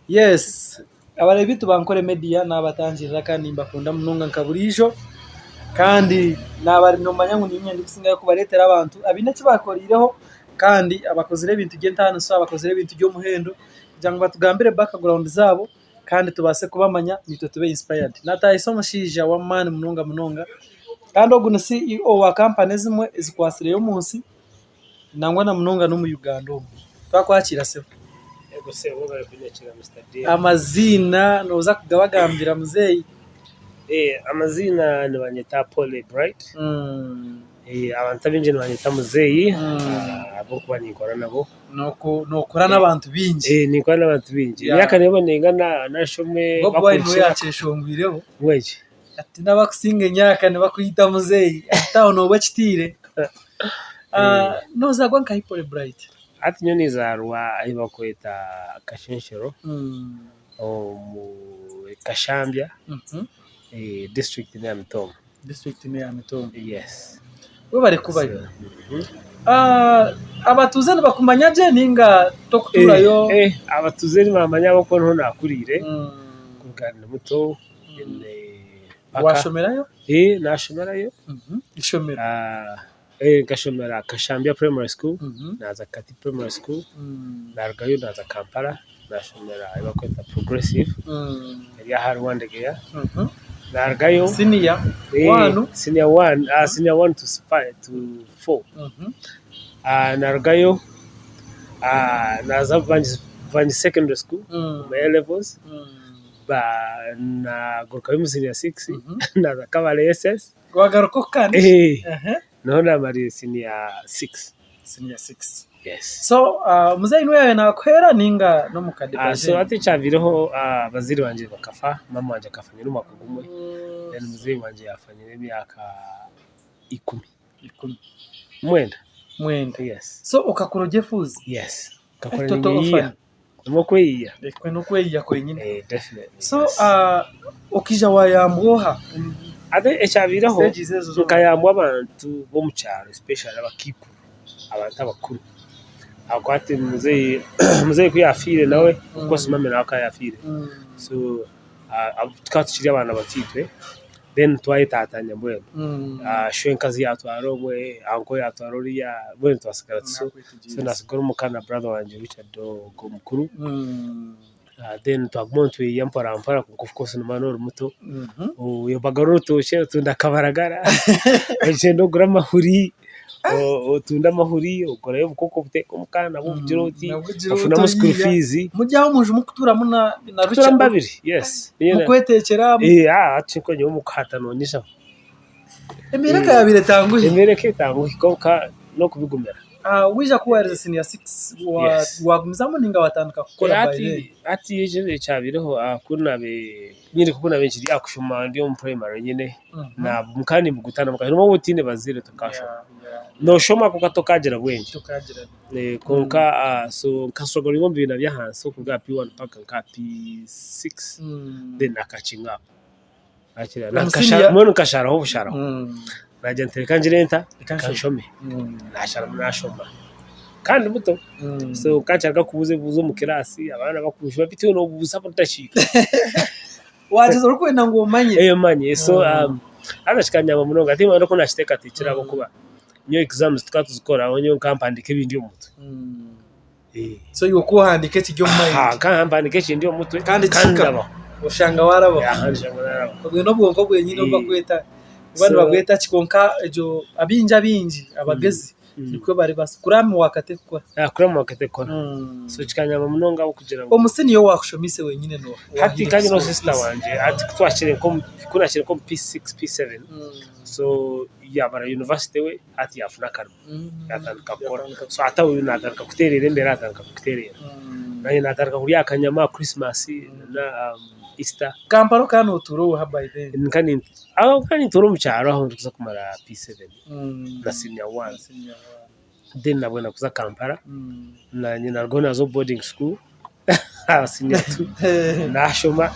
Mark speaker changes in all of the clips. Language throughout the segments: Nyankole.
Speaker 1: Yes abareebi baitu ba Nkore Media nabatangirira kandi nimbakunda munonga nka buriijo kandi naaba nomanya ngu niinye ndikusingayo kubareetera abantu abaine eki bakoreireho kandi abakozire ebintu by'entaaniso abakozire ebintu by'omuhendo kugira ngu batugambire background zaabo kandi tubaase kubamanya naitwe tube inspired. Natahisa omushaija w'amaani munonga munonga kandi ogu ni CEO wa kampani ezimwe ezikwatsireyo omu nsi. Nangwa na munonga n'omu Uganda omu. Twakwakiira sebo.
Speaker 2: Yego sebo webare kunyakira Mister Dean.
Speaker 1: Amaziina nooza kugabagambira muzeeyi?
Speaker 2: Amaziina nibanyeta Polly Bright. Abantu abaingi nibanyeta muzeeyi ahabw'okuba ninkora nabo.
Speaker 1: Nookora n'abantu baingi.
Speaker 2: Ninkora n'abantu baingi. Emyaka neeba neingana narishi omwe
Speaker 1: Bobi Wine we yaakyeshongwireho.
Speaker 2: Mbwenu.
Speaker 1: Hati n'abakusinga emyaka nibakwita muzeeyi hati aho nooba okitiire. Noozaarwa nkahi Polly Bright?
Speaker 2: Hati nyowe ninzaarwa ahi barikweta Kashenshero omu Kashambya disiturikiti n'eya Mitooma.
Speaker 1: Disiturikiti n'eya Mitooma.
Speaker 2: Yes.
Speaker 1: Webare kubayo. Abatuuze nibakumanya gye ninga tokutuurayo?
Speaker 2: Abatuuze nibamanya ahabw'okuba niho naakuriire kuruga ndi muto.
Speaker 1: Waashomerayo?
Speaker 2: Ee naashomerayo.
Speaker 1: Ishomero?
Speaker 2: Nkashomera Kashambya Primary School, naaza Kati Primary School, naarugayo naaza Kampala naashomera ahu barikweta Progressive eri aha Rwandegeya. Naarugayo.
Speaker 1: Siniya wani?
Speaker 2: Siniya wani, siniya wani to four. Naarugayo naaza Bubangi Secondary School omu A levels. Nagarukayo omu siniya sikisi naaza Kabale SS.
Speaker 1: Wagaruka oku kandi?
Speaker 2: Niho naamariire siniya sikisi.
Speaker 1: Siniya sikisi. Yes. So muzeeyi niwe yaabaire naakuhwera nainga n'omukadde
Speaker 2: So
Speaker 1: Bajeni?
Speaker 2: hati ekyabaireho abazaire bangye bakafa, maama wangye akafa nyine omwaka gumwe, then muzeeyi wangye yaafa nyine emyaka ikumi.
Speaker 1: Ikumi.
Speaker 2: Mwenda.
Speaker 1: Mwenda.
Speaker 2: Yes.
Speaker 1: So okakura ori efuuzi?
Speaker 2: Yes. Nkakura Total ninyeyiiya.
Speaker 1: orphan.
Speaker 2: Nimwo okweyiiya.
Speaker 1: Okwe n'okweyiiya kwenyine.
Speaker 2: Eh, definitely.
Speaker 1: So
Speaker 2: yes.
Speaker 1: okaija waayambwa oha?
Speaker 2: Ate ekyabaireho
Speaker 1: Stages ezo zoona.
Speaker 2: nkayambwa abantu b'omu kyaro especially abakaikuru, abantu abakuru. Ahabw'okuba hati muzeeyi muzeeyi ku yaafiire nawe, of course mummy nawe akaba yaafiire. So tukaba tukiri abaana bato itwe, then twayetaatanya mbwenu. Shwenkazi yaatwara omwe, anko yaatwara oriya, mbwenu twatsigara tutyo. So naatsigara omuka na brother wangye Richard ogwo omukuru. Then twaguma nitweyiya mpora mpora kwonka of course noomanya noba ori muto, oyebagara orutookye otunda akabaragara, ogyenda ogura amahuri, otunda amahuri, ogurayo obukoko obuteeka omuka nabwo obugira oti, ofunamu school fees.
Speaker 1: Muri aho omunju murikuturamu na
Speaker 2: Richard? Tuturamu babiri, yes.
Speaker 1: Mukwetekyera?
Speaker 2: Hati nyowe omukuhata nonyijaho.
Speaker 1: Embeera eka yaabaire etanguhi?
Speaker 2: Embeera eka etanguhi kwonka n'okubigumira.
Speaker 1: Waija ku waaherize siniya sikisi, waagumizamu nainga waatandika kukora by then?
Speaker 2: Hati ekyo ekyabaireho ku naabaire nyine ku naabaire nkiri aha kushoma ndi omu purayimare nyine, nkaba nimbugutana noba otiine bazaire tokashoma. Nooshoma kwonka tokaagira bwengye. Kwonka so nkashoma omu bibiina by'ahansi okuruga aha P1 mpaka nka aha P6 then nakakinga apu. Mbwenu nkasharaho obusharaho. Naagira nti reka ngire nta, reka nshome. Naasharamu naashoma kandi muto. So nkaba nkyanga kubuuza ebibuuzo omu kiraasi abaana bakunjuba beitu iwe noobuuza buri dakiika.
Speaker 1: Waagyeza orikwenda ngu omanye.
Speaker 2: Omanye. So haza kikanyamba munonga hati mbwenu oku naakiteekateekire ahabw'okuba nyowe exams tukaba tuzikora nyowe nkaba mpandiika ebindi omu mutwe.
Speaker 1: So iwe ku ohandiika ekiri omu mayindi.
Speaker 2: Nka mpandiika ekindi omu mutwe
Speaker 1: kandi kihika oshanga waarabaho. Obwo n'obwonko bwenyine obu barikweta oba nibabweta ki kwonka egyo abaingi abaingi abagyezi nikwo bari kuramiwa wakatekukora.
Speaker 2: Kuramiwa wakatekukora. So kikanyamba munonga ahabw'okugira ngu.
Speaker 1: Omusi niyo owaakushomeise wenyine nooha?
Speaker 2: Hati nka nyowe sisita wangye hati ku twahikire nk'omu P6, P7 so yaamara yunivasite we hati yaafuna akarimo. Yaatandika kukora. So hati aho naatandika kuteerera embeera yaatandika kuteerera. Naanye naatandika kurya aha kanyama aha Christmas na Easter.
Speaker 1: Kampala okaba nootuura oha by then?
Speaker 2: Aho nkaba nintuura omu kyaro ahu ndikuza kumara P7 na senior one. Then nabwena kuza Kampala, naanye narugaho naaza omu boarding school aha senior two naashoma.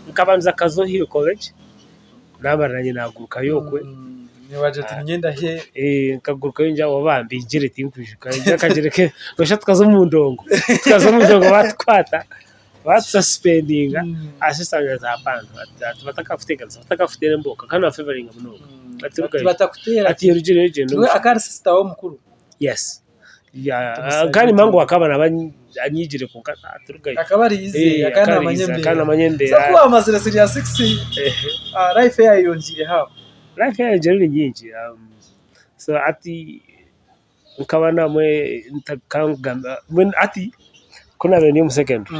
Speaker 2: Nkabanza Kazo Hill College, naamara naanye naagurukayo okwe.
Speaker 1: Wagira oti niinye ndahe.
Speaker 2: Nkagurukayo ngira ngu bambingire tinkwijuka noshusha tukaza omu ndongo, tukaza omu ndongo baatukwata baatusasipendinga, sister yangye ati hapana ati batakakuteganisa batakakuteera embooko kandi nibafevaringa munonga ati rugayo
Speaker 1: Batakuteera.
Speaker 2: ati rugireyo gyenda
Speaker 1: Niwe akaba ari sister we omukuru?
Speaker 2: Yes kandi mangu akaba naaba anyiigire kwonka ati rugayo.
Speaker 1: Akaba ari easy akaba naamanya embeera.
Speaker 2: Akaba naamanya embeera.
Speaker 1: So ku waamazire senior six, life eyayeyongiire how?
Speaker 2: Life eyayeyongiire ni nyingi so hati nkaba naamwe ntakangamba mbwenu hati ku naabaire ndi omu secondary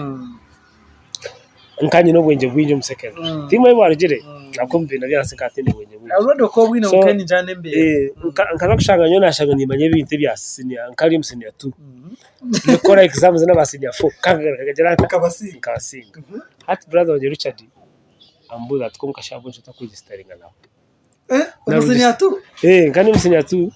Speaker 2: nkaba nyine obwengye bwingi omu secondary tihaine ahu bwarugire ahabw'okuba omu bibiina by'ahansi nkaba ntaine bwengye bwingi.
Speaker 1: Already okaba obwine
Speaker 2: So
Speaker 1: nka ningyana embeera.
Speaker 2: nkaza kushanga nyowe naashanga niimanya ebintu ebya senior nkaba ndi omu senior two ndikukora exams n'aba senior four nkagira nta
Speaker 1: Okabasinga.
Speaker 2: nkabasinga. Hati brother wangye Richard ambuuza ati kwonka shi ahabw'enki otakuregisteringa nawe?
Speaker 1: Omu senior two?
Speaker 2: Nkaba ndi omu senior two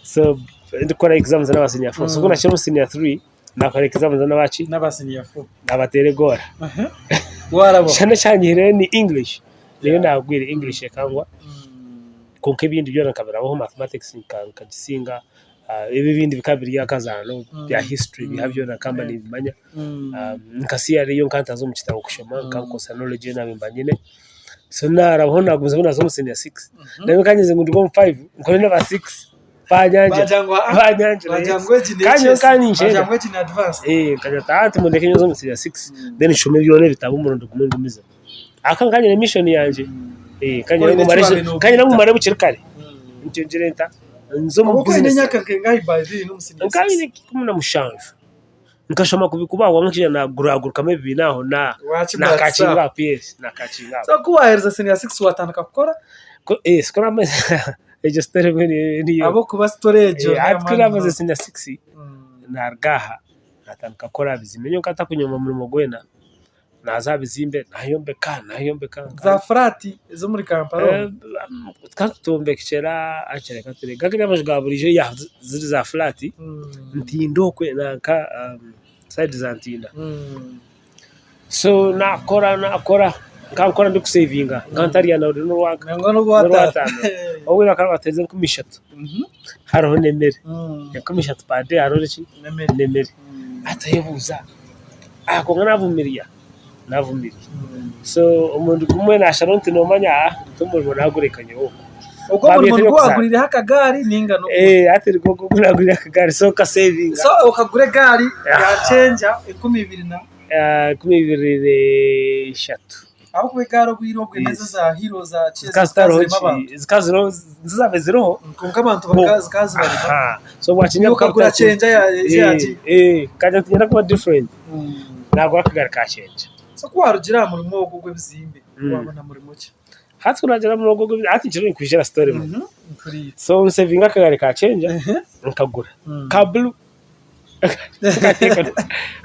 Speaker 2: so ndikukora exams n'aba senior four so ku naahikire omu senior three naakora exams n'aba ki?
Speaker 1: N'aba senior four.
Speaker 2: Naabateera egoora.
Speaker 1: Waarabaho?
Speaker 2: Kyona ekyanyihireyo ni English niyo naagwire English ekangwa kwonka ebindi byona nkabirabaho mathematics nkagisinga ebi ebindi bikaba biri akazaano bya history biha byona nkaba mba nimbimanya. Nka CRE yo nkaba ntaza omu kitabo kushoma nkaba nkozesa knowledge ei naabaire mba nyine. So naarabaho naagumizamu naaza omu senior six, nabwo nka ngu ndi omu five nkore n'aba six banyangira banyangira kandi nyowe nkaba ninkyenda nkagira nti hati mundeke nze omu senior six then nshome byona ebitabo omurundi gumwe ngumizemu. Ahabw'okuba nkaba nyine mission yangye, nkaba nyine ngu mmare bukiri kare ntyo ngire nta nze omu business. Nkaba nyine 17. Nkashoma kubi ku baahwamu nkaija naaguragurukamu ebibiina aho naakakinga aho yes naakakinga aho.
Speaker 1: So ku waaherize senior six waatandika kukora?
Speaker 2: Yes ku naamazire egyo story mbwenu niyo.
Speaker 1: Ahabw'okuba story egyo
Speaker 2: Hati ku naamazire senior six naaruga aha naatandika kukora aha bizimbe. Nyowe nkaba ntakunyoma omurimo gwena. Naaza aha bizimbe naayombeka naayombeka.
Speaker 1: Za furaati ez'omuri Kampala
Speaker 2: omwo? Tukaba nitutombekyera hakiri reka tureebe gari amaju ga buriijo ziri za furaati Ntinda okwe nanka sayidi za Ntinda. So naakora naakora nkaba nkora ndikusevinga nkaba ntarya n'orwataano obumwe bakaba nibatuheereza 3000 hariho n'emere 3000 per day hariho ki n'emere hati oyebuuza. Kwonka navumiria, navumiria. So omurundi gumwe nasharaho nti nomanya nti omurimo nagureka nyowe ogu.
Speaker 1: Ogwo omurimo nigwo wagurireho akagaari ninga n'ogundi?
Speaker 2: Hati nigwo ogu nagurireho akagaari so nkasevinga.
Speaker 1: So okagura egaari ya kyenja 2000 na?
Speaker 2: 2003.
Speaker 1: Ahabw'okuba egaari obwire obwe nezo za hero za ki zikaba zirimu abantu.
Speaker 2: Zikaba ziriho, nizo zaabaire ziriho.
Speaker 1: Kwonka abantu zikaba zibarema. Iwe okagura kyenja ya ki?
Speaker 2: Nkagira nti niinyenda kuba different, nagura akagaari ka kyenja.
Speaker 1: So ku waarugire aha murimo ogwo ogw'ebizimbe, waabona murimo ki?
Speaker 2: Hati ku naagira aha murimo ogwo, hati nkiriyo ninkwija story emwe. So nsevinga akagaari ka kyenja, nkagura ka blue.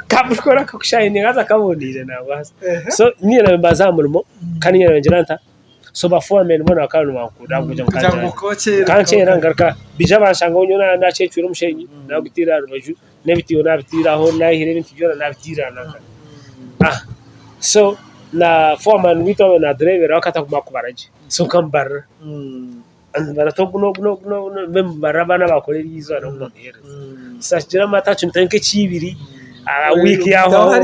Speaker 2: Kabukora kakushayininga haza kaboniire nangwa. So niinye naabaire mbanza aha murimo kandi niinye naabaire ngira nta, so ba foreman boona bakaba nibankunda ahabw'okugira ngu
Speaker 1: Kugira ngu okookyere.
Speaker 2: nkankyera ngaruka baija banshangaho nyowe naacecwire omushenyi naagutaire aha rubaju n'ebitiiho naabitaire aho naihire ebintu byona naabitaire aha nanka. So na foreman waitu owaabaire naatureeberera we akaba atakumanya kubara gye so nkamubarira. Nibareta ogu n'ogu n'ogu n'ogu n'ogu mbwenu nibarira abaana abakora eryo izooba nabo bamuheereza. Sakigira amata acumitayo nk'ekiibiri wiiki yahwaho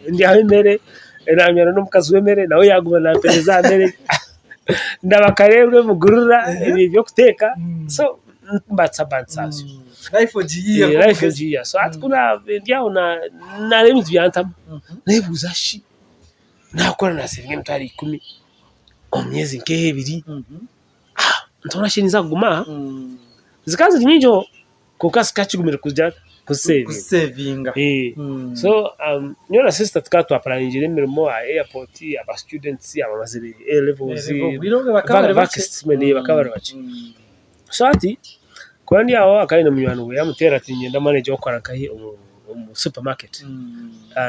Speaker 2: ndyaho emere nanywana n'omukazi w'emere nawe yaguma nampereza aha mere ndaba Kareerwe mugurira eby'okuteeka so mbatsa mbatsa life ogiiha so hati ku naabiire ndi aho nareeba ebintu byantama nebuuza shi nakora nasevinga 100,000 omu myezi nk'ebiri ntoona shi ninza kuguma aha? Zikaba ziri nyingi kwonka zikaba kigumire kugira kuzisevinga. So nyowe na sister tukaba twapuraningira emirimo aha airport, aba students abamazire A levels bakaba bari bakye. So hati kuba ndi aho akaba aine munywani we yamuteera ati niinyenda manager w'okukora nkahi omu supermarket.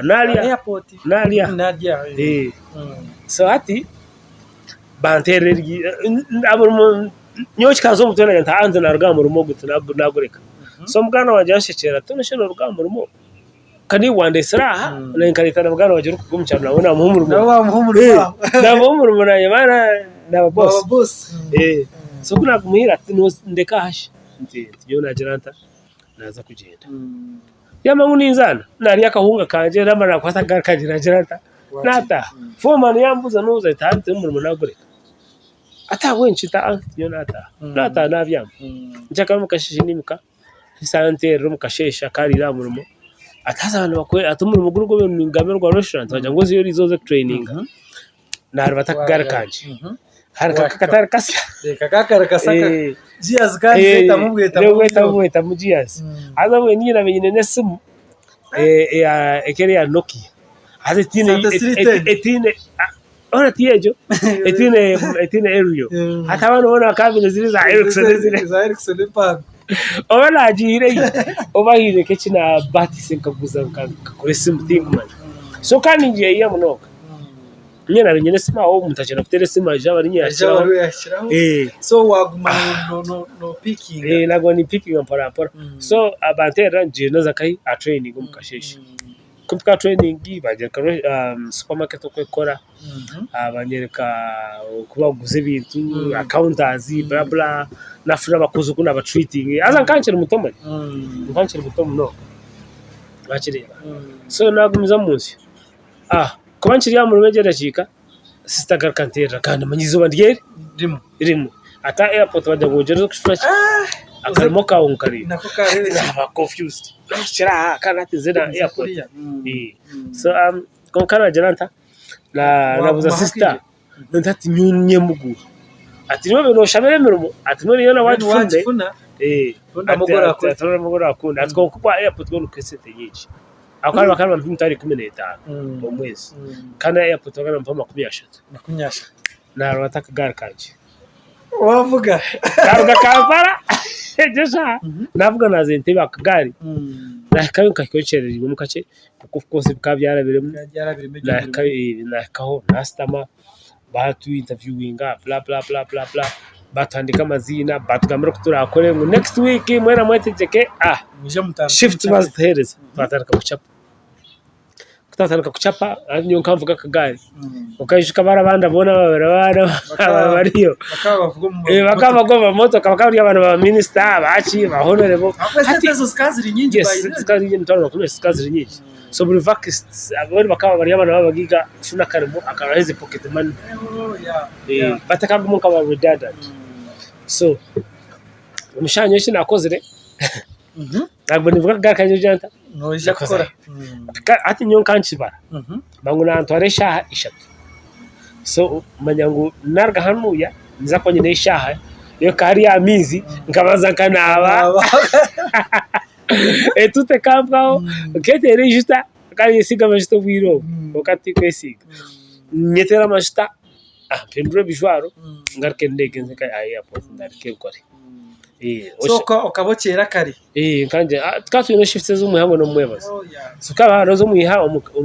Speaker 2: Naarya naarya so hati banteerera eryo nyowe kikanza omu mutwe nagira nti haa naaruga aha murimo ogu nagureka. So muganda wangye yanshekyerera ati mbwenu shi nooruga aha murimo kandi iwe wandeetsire aha nanye nkareeta na muganda wangye orikuruga omu kyaro nawe naamuha omurimo naamuha omurimo nanye naaba boss. So ku naakumuhira ati ndeka aha shi, nti nyowe naagira nta, naaza kugyenda. Yamanya ngu ninzaana, naarya akahunga kangye naamara naakwata akagaari kangye naagira nta, naataaha. Foreman yambuuza nooza nti hati omurimo naagureka. Ati ahabw'enki? Nti aa nyowe naataaha. Naataaha naabyama. Nkyakara omu kasheeshe niimuka. Sister anteerera omu kasheeshe akariire aha murimo ati haza abantu bakwe ati omurimo guri ogu ningambira ogwa restaurant wagira ngu ozeyo eriizooba oze kutureyininga naaribata akagaari kangye hari kakatari kasya
Speaker 1: Reka kakari kasya gears kandi zetamu bwetamu
Speaker 2: bwetamu bwetamu gears haza mbwenu nyine naaba nyine n'esimu eya ekeri eya Nokia haza etiine etiine Hoona ti egyo etiine etiine aerial hati abaana boona bakaba baine ziri eza Ericsson eziri
Speaker 1: Eza Ericsson empango.
Speaker 2: Oba naagiihireyo oba haine nk'eki naabaatiise nkaguza nkagura esimu tinkumanya. So kandi ningyeyiha munonga. Nyowe naaba nyine esimu aho omuntu akyenda kuteera esimu aije aba niinye
Speaker 1: Aija aba
Speaker 2: yaakiraho.
Speaker 1: ariwe yaakiraho. So waaguma noopiikinga.
Speaker 2: Naaguma nimpiikinga mpora mpora. So banteerera ngyenda nza nkahi aha training omu kasheeshe. Ku mpika aha training banyereka supermarket oku ekukora, banyereka oku bakuguza ebintu, accountants bla bla, nafuna abakozi oku naba treatinga, haza nkaba nkiri muto manya, nkaba nkiri muto munonga wakireeba. So nagumizamu nsyo, kuba nkiri aha murimo egyo edakiika, sister agaruka anteerera kandi manya eizooba ndyeri rimwe, ati aha airport bagira ngu ogyende oze kushusha ki akarimo kaawe nkareeba naaba confused nahikire aha kandi hati nze aha airport so kwonka nagira nta nabuuza sister nti hati nyowe ninyemuguura ati nyowe obaire noshabira emirimo ati mbwenu yoona wagifuna ati orakunda ati kwonka ogwa airport gwo nigukuha esente nyingi ahabw'okuba bakaba nibampa emitwaro 15 omu mwezi kandi aha airport bakaba nibampa 30 naarora ata akagaari kangye.
Speaker 1: Waavuga.
Speaker 2: Naaruga Kampala egyo eshaaha naavuga naaza Entebbe aha kagaari naahikayo nkahikayo nkyerereirwemu kakye kwonka of course bikaba byarabiremu naahikayo naahikaho naashutama baatu interviewinga bla bla bla bla bla baatuhandiika amaziina baatugambira oku turaakore ngu next week mwena mwetegyeke shift baazituheereza twatandika kucapa. Ku twatandika kucapa nyowe nkanvuga akagaari okaijuka bari abandi boona bariyo bakaba bagwa omu motoka bakaba bari abaana ba minisita baki ba honorable emitwaro makumi ashatu zikaba ziri nyingi so buri vakisi boona bakaba bari abaana b'abagaiga kufuna akarimo akabaherize pocket money batakaguma nkaba redundant so omushana nyowe eki nakozire Ntabwo nivuga akagaari kangye ngira nta?
Speaker 1: Noija kukora.
Speaker 2: Hati nyowe nkankibara ngu nantwara eshaaha ishatu so manya ngu naruga hanuya ninza kuba nyine eshaaha y'okuhika hariya aha maizi nkabanza nkanaaba etuutu ekampwaho nketeera eijuta kandi ninyesiiga amajuta obwire obu kwonka tinkwesiiga nyeteere amajuta mpindure ebijwaro ngaruke ndeege nze aha airport ntandike nkore.
Speaker 1: So okaba okyera kare?
Speaker 2: Tukaba twine shifts ez'omu ihangwe n'omu mwebazyo. So hakaba hariho ez'omu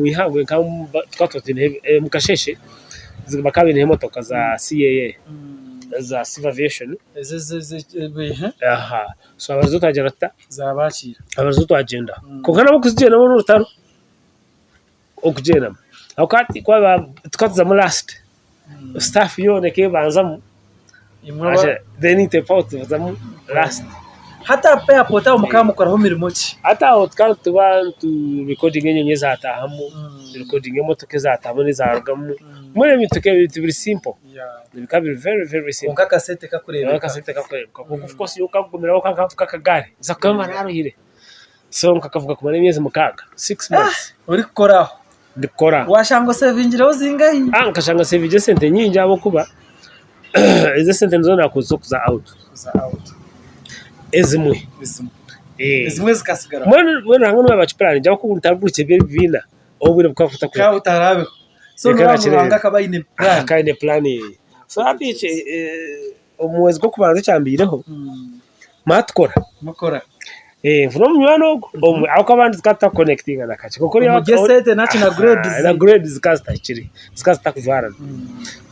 Speaker 2: ihangwe tukaba twine omu kasheeshe bakaba baineho emotoka za CAA eza Civil Aviation. So aba arizo twagira tuta? Aba arizo twagyenda. Kwonka nabwo kuzigyendamu n'orutaro. Okugyendamu ahabw'okuba hati tukaba tuzamu last, staff yoona ekebanzamu then itwe mpaho tuzamu last.
Speaker 1: Hati aha airport aho mukaba mukoraho mirimo ki?
Speaker 2: Hati aho tukaba nituba nitu recordinga enyonyi ezataahamu, recordinga emotoka ezataahamu n'ezarugamu, mbwenu ebintu bikaba biri simple, bikaba biri very very simple.
Speaker 1: Kwonka akasente kakureebeka.
Speaker 2: Akasente kakureebeka kwonka of course nyowe kangumiraho nkavuga akagaari nza kukaba naruhire. So nkakavuga kumara emyezi 6, 6 months.
Speaker 1: Orikukora aho?
Speaker 2: Ndikukora aho.
Speaker 1: Washanga osevingireho zingahi?
Speaker 2: Nkashanga nsevingire esente nyingi ahabw'okuba ezo esente nizo naakozesa okuza out.
Speaker 1: Kuza out.
Speaker 2: Ezimwe.
Speaker 1: Ezimwe. Ezimwe zikasigaraho.
Speaker 2: Mbwenu Ruhanga niwe yaaba akipuraninga ahabw'okuba ntarugurukire eby'ebibiina obwire bukaba
Speaker 1: butakuhika. Bukaba butarabeho. So noreeba ngu Ruhanga akaba aine puraani.
Speaker 2: Akaba aine puraani. So hati omu mwezi gw'okubanza ekyambaireho, Mwatukora.
Speaker 1: Mukora.
Speaker 2: Nfuna omunywani ogwo omwe ahabw'okuba abandi tukaba tutakukonekitinga na kakye. Kwonka oriya
Speaker 1: Omuri esente naki na grades.
Speaker 2: Na grades zikaba zitahikire, zikaba zitakujwarana.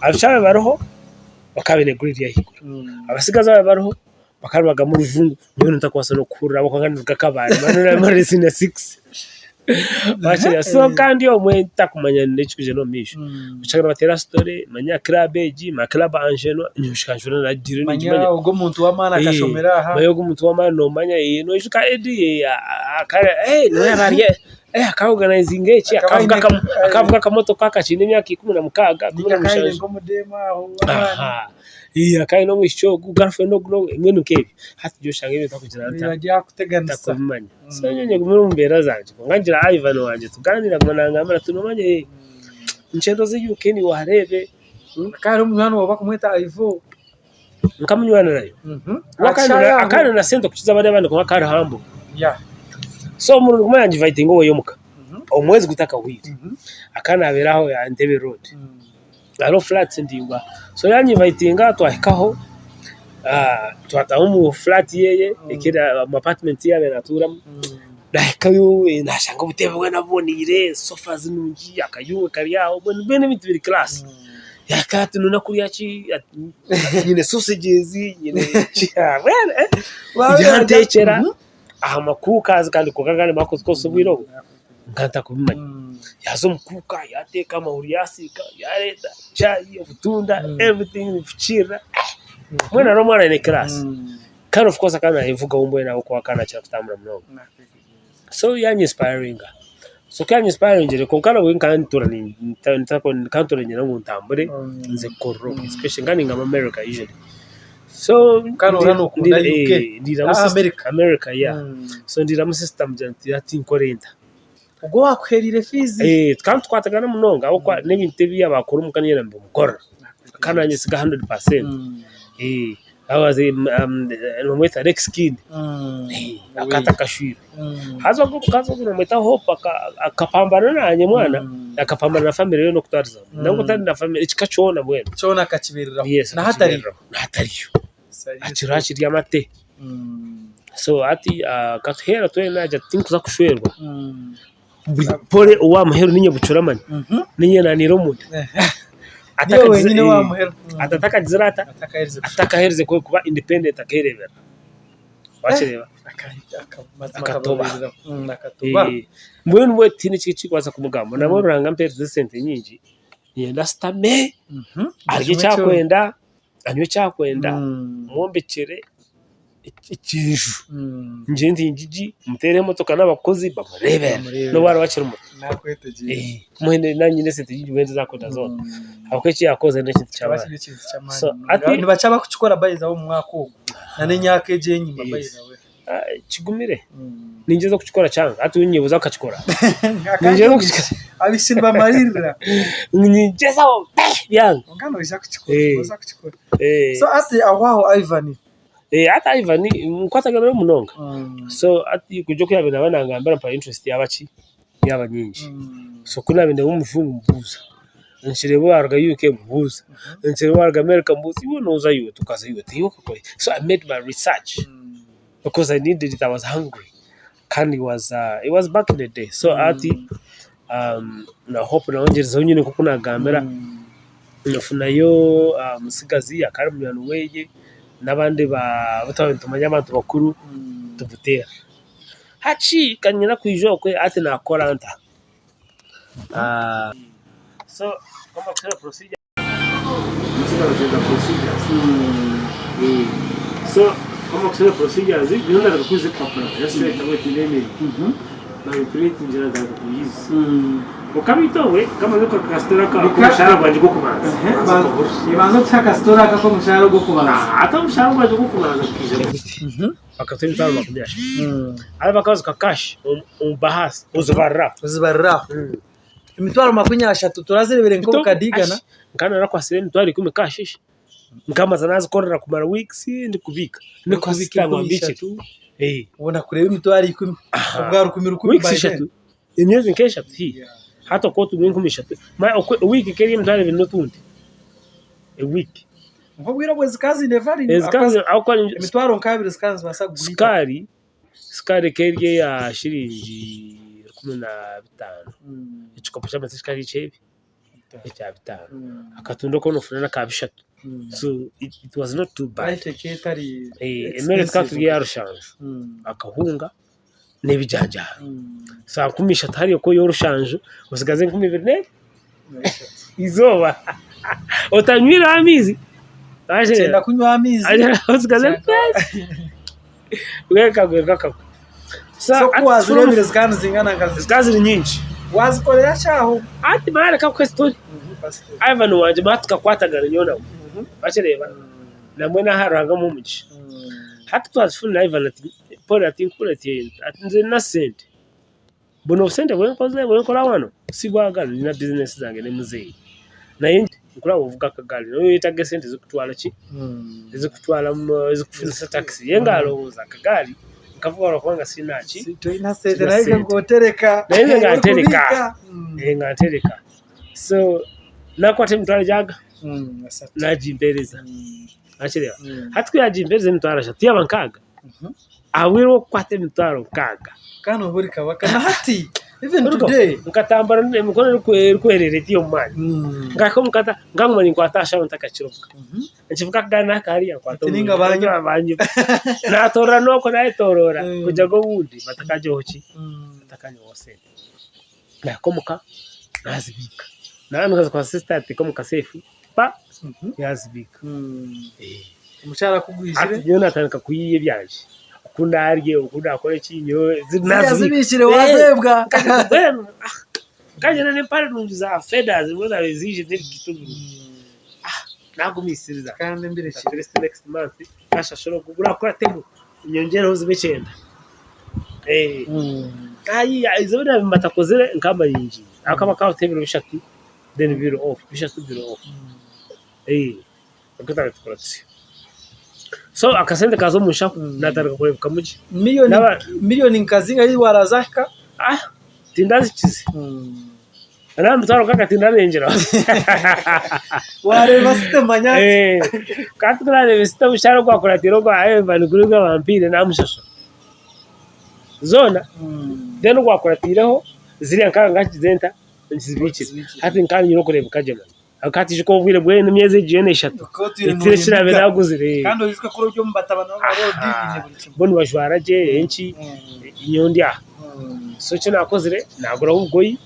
Speaker 2: Abaishiki abaabaire bariho bakaba baine grade y'ahaiguru. Abatsigazi abaabaire bariho bakaba nibaruga omu rujungu nyowe ntakubaasa n'okuhurira ahabw'okuba nkaba ninduga Kabale mbwenu nari siniya sikisi. Wakireba so kandi omwe ntakumanya n'ekirikwija n'omu maisho. Oshanga nibateera story manya club egi, manya club Angenwa, nyowe nshanga nagiire
Speaker 1: Manya
Speaker 2: ningimanya.
Speaker 1: ogu omuntu w'amaani akashomera aha.
Speaker 2: Manya ogu omuntu w'amaani nomanya, noijuka Eddy niwe yaaba ari aka organizinga eki,
Speaker 1: Akaba aine
Speaker 2: akavuga akamotoka aka kiine emyaka 16,
Speaker 1: Ninga akaba aine
Speaker 2: 17.
Speaker 1: nk'omudeemu aho w'amaani.
Speaker 2: Akaba aine omwishiki ogu, girlfriend ogu n'ogu, mbwenu nk'ebyo. Hati nyowe oshanga ebyo ntakugira nta,
Speaker 1: Byakuteganisa.
Speaker 2: ntakubimanya. So nyowe nyegumire omu mbeera zangye kwonka ngira Ivan wangye tugaaniira aguma nangambira ati noomanya niinyenda oze UK naiwe ohareebe.
Speaker 1: Hakaba hariho omunywani waawe barikumweta Ivo.
Speaker 2: Nkamunywani nayo. We akaba aine na sente kukiza bariya abandi kwonka akaba ari humble. So omurundi gumwe yangivayitinga oweye omuka omwezi gutakahwire. Akaba nabeera aho aha Entebbe road. Hariho flats ndaingwa. So yangivayitinga twahikaho twataaha omu flat yeye omu apartment ei yaabaire naatuuramu. Naahikayo naashanga obuteebe bwona buboniire, sofa nungi, akayungu kari aho, mbwenu ebintu biri class. Yahika ati noyenda kurya ki? Ati nyine sausages, nyine ki, mbwenu yantekyera aha makuuka kandi kwonka nkaba ndikukozesa obwire obwo nkaba ntakubimanya. Yaaza omu kuuka yaateeka amahuri yaasiika yaareeta chai, obutunda everything nibifukiirira mbwenu hariho omwana aine class kandi of course akaba naayevugaho mbwenu ahabw'okuba akaba naakira kutambura munonga. So yanya inspiringa, so ku yanya inspiringire kwonka nabwe nkaba ntuura nkaba ntuura niinyenda ngu ntambure nze kukorera okwe especially nkaba ningamba America usually. So
Speaker 1: Kandi oraba nokunda UK,
Speaker 2: ndiiramu
Speaker 1: ah
Speaker 2: sister
Speaker 1: America.
Speaker 2: America yeah. So ndiiramu sister mugira nti hati nkore nta?
Speaker 1: Ogwo owaakuheereire fiizi?
Speaker 2: Tukaba nitukwatagana munonga ahabw'okuba n'ebintu ebi yaaba akora omuka niinyenda mbimukorere. Akaba nanyesiga 100%. Nibamweta Rex Kin, akaba atakashwirwe. Haza ogwo omukazi ogwo nibamweta Hope akapambana naanye mwana, akapambana na family yoona okutwariza hamwe. Nangwa otari na family, ekika kyona mbwenu.
Speaker 1: Kyona akakibeereraho.
Speaker 2: Yes,
Speaker 1: Naho atariyo.
Speaker 2: akakibeereraho. Naho atariyo. Akiriho akirya amate. So hati akatuheera twena yaagira ati tinkuza kushwerwa. Pole owa muheru ninye bucura manya. Ninye naniire omunda.
Speaker 1: Niiwe wenyine owa muheru.
Speaker 2: Atakagizire ata? Atakaherize kuba independent akeereebera. Wakireeba? Akatoba. Mbwenu mbwenu tihaine ekindi ekirikubaasa kumugamba. Nabwo Ruhanga ampeerize esente nyingi, niinyenda ashutame, arye eki arikwenda. Anywe eki arikwenda, mwombekyere enju, ngire nti ngigi muteere emotoka n'abakozi bamureebere n'obu araabe akiri muto. Mbwenu naanye nyine esente nyingi mbwenu ezi arikwenda zoona ahabw'okuba eki yaakozire n'ekintu ky'amaani. So hati.
Speaker 1: Nibakya bakukikora by the way omu mwaka ogu n'emyaka egi enyima by the way.
Speaker 2: Kigumire, ningyeza kukikora kyanga hati iwe ninyebuuza okakikora.
Speaker 1: Abaishiki nibamariirira.
Speaker 2: Ningyezaho byanga.
Speaker 1: Kwonka noija kukikora, noija kukikora. So hati aho aho Ivan.
Speaker 2: Hati Ivan nkwatagana nawe munonga. So hati kwija oku yaabaire naaba nangambira mpa interest yaaba ki? Yaaba nyingi. So ku naabaire ndeeba omujungu mubuuza, nkireeba owaaruga UK mubuuza, nkireeba owaaruga America mubuuza, iwe nooza iwe tukaza iwe iwe okakora ki? So I made my research because I needed it, I was hungry kandi it was it was back in the day. So hati na Hope nawe ngyerezeho nyine nk'oku naagambira, nafunayo omutsigazi akaba ari munywani weye n'abandi abu twabaire nitumanya abantu bakuru tubuteera. Hati ka niinyenda kwija okwe hati naakora nta? So Bakatuha emitwaro 30. Hati bakabazuka cash omu bahasa ozibarira aho.
Speaker 1: Ozibarira aho. Emitwaro 30 turazireebire nk'obukade igana.
Speaker 2: Nkaba narakwasire emitwaro 10 cash shi. Nkamaza nazikorera kumara weeks ndikubiika. Ndikubiika ngu mbiikire.
Speaker 1: Obona kureeba emitwaro 10. Obwa rukumi rukumi
Speaker 2: Weeks ishatu. Emyezi nk'eshatu haihi. Hati okuba otunga enkumi ishatu. Wiiki ekaba eri emitwaro ebiri n'otundi. Ewiiki.
Speaker 1: Nk'obwire obwo zikaba ziine value ahabw'okuba emitwaro nk'abiri zikaba nizibaasa kugura eitaka.
Speaker 2: Sukaari, sukaari ekaba eri eya shiringi 15. Ekikopo ky'amata kikaba kiri eky'ebi? Ekya bitaano. Akatunda okaba noofuna n'aka bishatu. So it was not too bad.
Speaker 1: Life ekaba etari
Speaker 2: Emere tukaba
Speaker 1: expensive.
Speaker 2: turya eya rushanju. Akahunga. n'ebijanjaaro. Saa 3000 hariya okwiha orushanju osigaze 2001 eizooba otanywire amaizi.
Speaker 1: Kyenda kunywa amaizi.
Speaker 2: Osigaze akagwe.
Speaker 1: So ku waazireebire zikaba nizingana nka zita?
Speaker 2: Zikaba ziri nyingi.
Speaker 1: Waazikorera ki aho?
Speaker 2: Anti mara reka nkuhe story. Ivan wangye mara tukakwatagana nyowe nawe. Wakireeba? Nambwenu aha Ruhanga amuhe omugisha. Hati ku twazifuna Ivan ati Paul ati nkukure ati nze nyine sente. Buno obusente bwenkoze bwenkora wano sibwagara nyine bizinesi zange n'emuzeeyi. Naye nkuraba ovuga akagaari noyetaaga esente ezikutwara ki? Ezikutwara ezikufunisa takisi. Ye nga arowooza akagaari nkavuga ahabw'okuba siina ki?
Speaker 1: Toine sente naye iwe nga otereka.
Speaker 2: Naye nze nga ntereka. Nga ntereka. So nakwata emitwaro gyaga nagimpereza. Wakireeba? Hati ku yagimpereza emitwaro ashatu yaaba nkaaga. Ahabwire bw'okukwata emitwaro nkaaga.
Speaker 1: Kandi obu ori kabaka na hati even today.
Speaker 2: Nkatambura emikono erikwerera eti omu maani. Nkahika omu kata nkaguma ninkwata aha shaho ntakakiroga. Nkivuga akagaari nahika hariya nkwata
Speaker 1: Oti ninga banyiba.
Speaker 2: Banyiba. Natoorora n'okwo nayetoorora kugira ngu obundi batakagiraho ki? Batakanyihaho sente. Nahika omuka nazibiika. Naaba nkazikwasa sisita yateeka omu kaseefu pa yazibiika.
Speaker 1: Omukyara ku gwizire.
Speaker 2: Hati nyowe natandika kwiiya ebyangye. Oku ndaarye, oku ndaakore ki nyowe
Speaker 1: Ziriya zibikire wazeebwa.
Speaker 2: Mbwenu nkagira n'empare nungi za feda zimwe zaabaire ziijire n'ebigaito birungi. Nagumisiriza.
Speaker 1: Kandi mbirekire.
Speaker 2: At least next month nashashura ogu gurakuratemu nyongyereho zibe ekyenda. Eizooba eri naabaire batakozire nkaba nyingiire ahabw'okuba bakaba batuha ebiro bishatu then bibiri off, bishatu bibiri off. Nikwo twabaire tukora tutyo. So akasente kaaza omu nshaho naatandika kureebekamu gye.
Speaker 1: Miriyoni nka zingahi warazahika?
Speaker 2: Tindazikize. N'aha mitwaro nkaaga tindarengyeraho.
Speaker 1: Waareeba sente manya ati.
Speaker 2: Kandi ku naareeba sente omushaara ogwakuratiire ogwa Ivan guri ogu bampiire naamushashura. Zoona then ogwakuratiireho ziriya nkaaga nkagize nta? Nkizibiikire. Hati nkaba nyine okureebeka gye manya. Ahabw'okuba hati ijuka obwire bwena emyezi egi yoona eshatu tihaine eki naabaire naaguzire.
Speaker 1: Kandi oijuke ku ori omu batabani b'abaroodi baine buri kimwe.
Speaker 2: Bo nibajwara gye enki nyowe ndi aha. So eki naakozire naaguraho obugoyi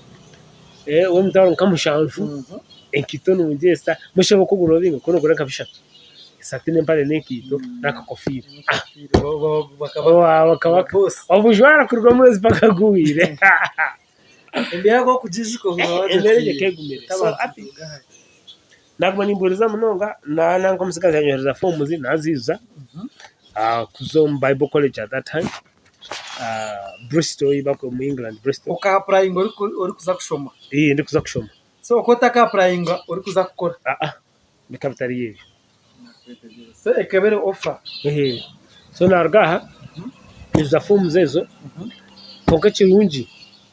Speaker 2: bw'emitwaro nka mushanju, enkaito nungi esa, mbwenu shi okugura obinga ku noogura nka bishatu, esaati n'empare n'enkaito n'akakofiira. Obujwara kuruga omwezi mpaka guhweire.
Speaker 1: Embeera ku orikugiijuka ohurira wagira
Speaker 2: Embeera egyo
Speaker 1: oti
Speaker 2: ekegumire. So
Speaker 1: tabantu
Speaker 2: hati
Speaker 1: nituruga hare.
Speaker 2: Naguma nimbuuriza munonga nanka omutsigazi yanyohereza forms naziijuza kuza omu Bible college at that time Bristol ei bakweta omu England Bristol.
Speaker 1: Oka apurayinga orikuza kushoma?
Speaker 2: Ndikuza kushoma.
Speaker 1: So okaba otaka apurayinga orikuza kukora?
Speaker 2: Bikaba bitari ebyo.
Speaker 1: So ekaba eri ofa?
Speaker 2: So naruga aha nyijuza forms ezo kwonka ekirungi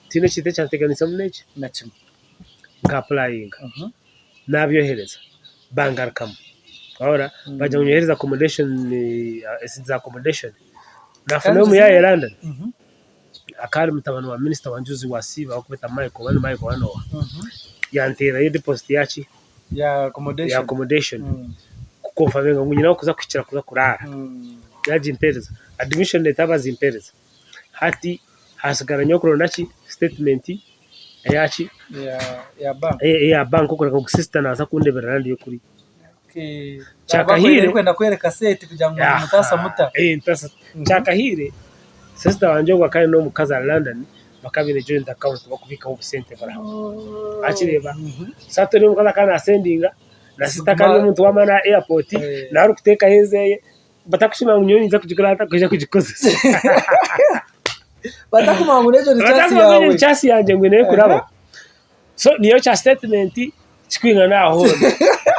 Speaker 2: tihaine ekintu ekyanteganiise muno eki
Speaker 1: Na kimwe.
Speaker 2: Nka apurayinga. Naabyohereza bangarukamu wahurira baagira ngu nyohereze accommodation esente za accommodation naafunayo omuyaayi London akaba ari mutabani wa minisita wa Njuzi wa Siba barikubeeta Michael oba ni Michael oba n'oha yanteerayo deposit yaaki
Speaker 1: Ya
Speaker 2: accommodation kukonfaminga ngu nyine ahu kuhikira kuza kuraara yaagimpeereza admission letter baazimpeereza hati hasigara nyowe kuronda ki statement eyaki? Eya bank okureka ngu sister naza kundeberera ndiyo kuriya. Kyakahiire Kyakahiire sister wangye ogwo akaba aine omukazi ahari London bakaba baine joint account barikubikaho obusente buri hamwe. Wakireeba? So hati oriya omukazi akaba nasendinga na sister akaba ari omuntu w'amaani aha airport nawe arikuteekaho ezeye batakushemera ngu nyowe ninza kugikora nta kwija kugikozesa.
Speaker 1: Batakumanya ngu n'egyo ni chance
Speaker 2: Batakumanya ngu
Speaker 1: yaawe.
Speaker 2: ni chance yangye ngu eine kuraba. So niyo kya statement kikwingana aha hoona.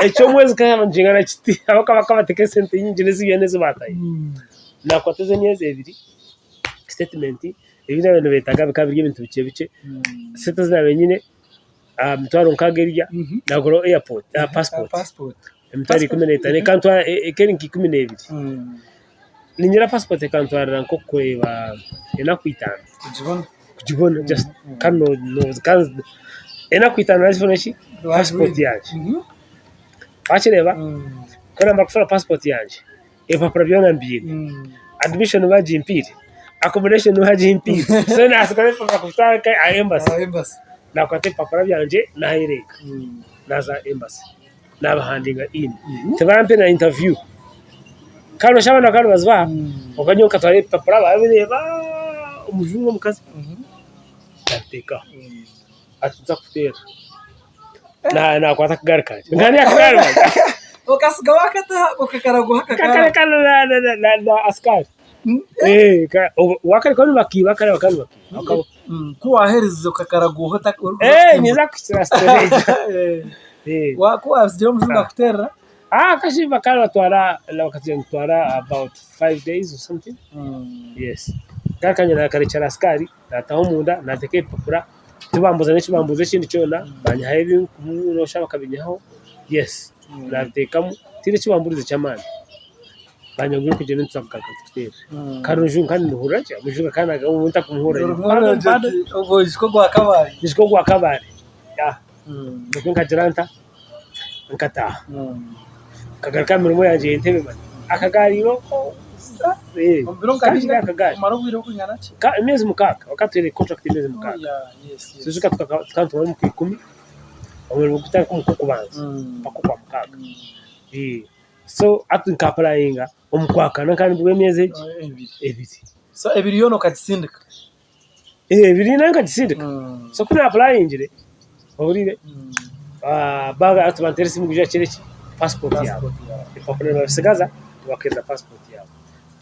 Speaker 2: Eky'omwezi kikaba nikingana kiti ahabw'okuba bakaba bateeka esente nyingi n'ezi ezi baatayo. Naakwata ezi emyezi ebiri statement ebi naabaire nibeetaaga bikaba biri ebintu bikye bikye. Sente ezi naabaire nyine aha mitwaro nkaaga eriya naaguraho airport passport.
Speaker 1: Passport.
Speaker 2: Emitwaro 15 ekantwara eka eri nka 12. Ningira passport ekantwarira nk'okureeba enaku itaano
Speaker 1: Kugibona.
Speaker 2: kugibona just kandi no- enaku itaano naazifuna ki? Passport yangye. Wakireeba? Ku naamara kufuna passport yangye, ebipapura byona mbiine, admission baagimpiire, Accommodation niwe agimpiire. So naasigaza ebipapura kubitwara nka aha embassy.
Speaker 1: Aha embassy.
Speaker 2: Naakwata ebipapura byangye naayereeka. Naaza aha embassy. Naabahandinga in. Tibampe na interview. Kandi noshusha abandi bakaba nibazibaha, kwonka nyowe nkatwara ebipapura baabireeba, omujungu omukazi yaabiteeka aho. Ati nza kukuteera. Naakwata akagaari kangye. Nkaba akagaari kangye.
Speaker 1: Okasiga wakataha okakaraguha akagaari.
Speaker 2: Kakareka na asikaari. Wakareka nibakiiba kare bakaba nibakiiba.
Speaker 1: Ku waaherize okakaraguha
Speaker 2: Ninza kuhikira siteegi.
Speaker 1: Ku waasigire omujungu akuteerera?
Speaker 2: Kashi bakaba nibatwara bakatugira ngu nitutwara about 5 days or something. Yes. Akagaari kangye naakarekyera asikaari. Naataha omunda naateeka ebipapura, tibambuuza n'eki bambuuza ekindi kyona, banyihaho ebinkumu nooshusha bakabinyihaho, yes naabiteekamu tihaine eki bambuurize ky'amaani, banyangwire kugira ngu nituza kugaruka tukuteerere. Kandi omujungu kandi nihurira gye, omujungu akaba naagamba obu ntakumuhurira
Speaker 1: Oijuka ogwa Kabale?
Speaker 2: Nyijuka ogwa Kabale, nikwo nkagira nta, nkataaha, nkagaruka aha mirimo yangye y'entebe mani, akagaari irooko.
Speaker 1: Omu biro nka bingahi? Kumara obwire burikwingana ki?
Speaker 2: Emyezi mukaaga, bakatuha contract y'emyezi mukaaga. Ijuka tukaba nitumara omu kwikumi, omurimo gutandika omu kw'okubanza mpaka okwa mukaaga. So hati nka apurayinga omu kwakana nkaba nimbura emyezi egi ebiri.
Speaker 1: So ebiri yoona okagisindika?
Speaker 2: Ebiri nayo nkagisindika. So ku naapurayingire, ohuriire, hati banteera esimu ngu ija okyere ki? Pasipoti yaawe. Ebipapura nibabisigaza nibakuheereza pasipoti yaawe.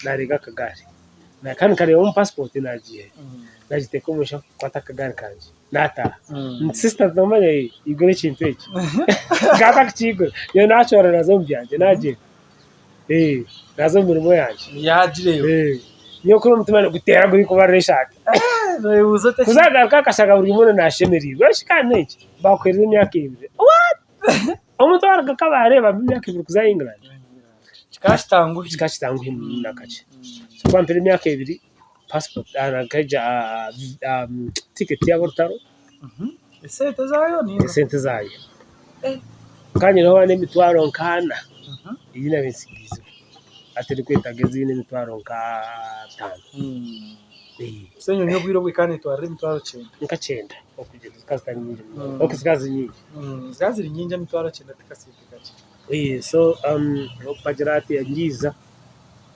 Speaker 2: Naareega akagaari, kandi nkareeba omu pasipoti naagiihayo, naagiteeka omu nshaho nkwata akagaari kangye naataaha. Sisita noomanya igura ekintu eki, nkaba ntakukigura, nyowe naacwara naaza omu byangye naagyenda. Naaza omu mirimo yangye.
Speaker 1: Yaagireeba.
Speaker 2: Nyowe kuri omutima niguteera gurikubarira eshaati.
Speaker 1: Noyebuuza oti
Speaker 2: Ku zaagaruka akashanga buri omwe naashemereirwe. Eshi kandi n'eki, baakuheereza emyaka ebiri. What! Omuntu waaruga Kabale bamuha emyaka ebiri kuza England.
Speaker 1: Kikaba kitanguhi.
Speaker 2: Kikaba kitanguhi na kakye. So ku bampaire emyaka ebiri, passport nkaija tiketi y'aborutaro.
Speaker 1: Esente zaayo ninga?
Speaker 2: Esente zaayo. Nkaba nyineho n'emitwaro nk'ana ei naabaire ntsigiizeho. Hati erikwetaaga ezindi emitwaro nk'ataano.
Speaker 1: So enyonyi obwire obu ekaba neetwarira emitwaro kyenda?
Speaker 2: Nka kyenda okugyenda zikaba zitari nyingi munonga. Ok zikaba ziri nyingi.
Speaker 1: Zikaba ziri nyingi emitwaro kyenda ti kasente kakye.
Speaker 2: So bagira bati ngiiza.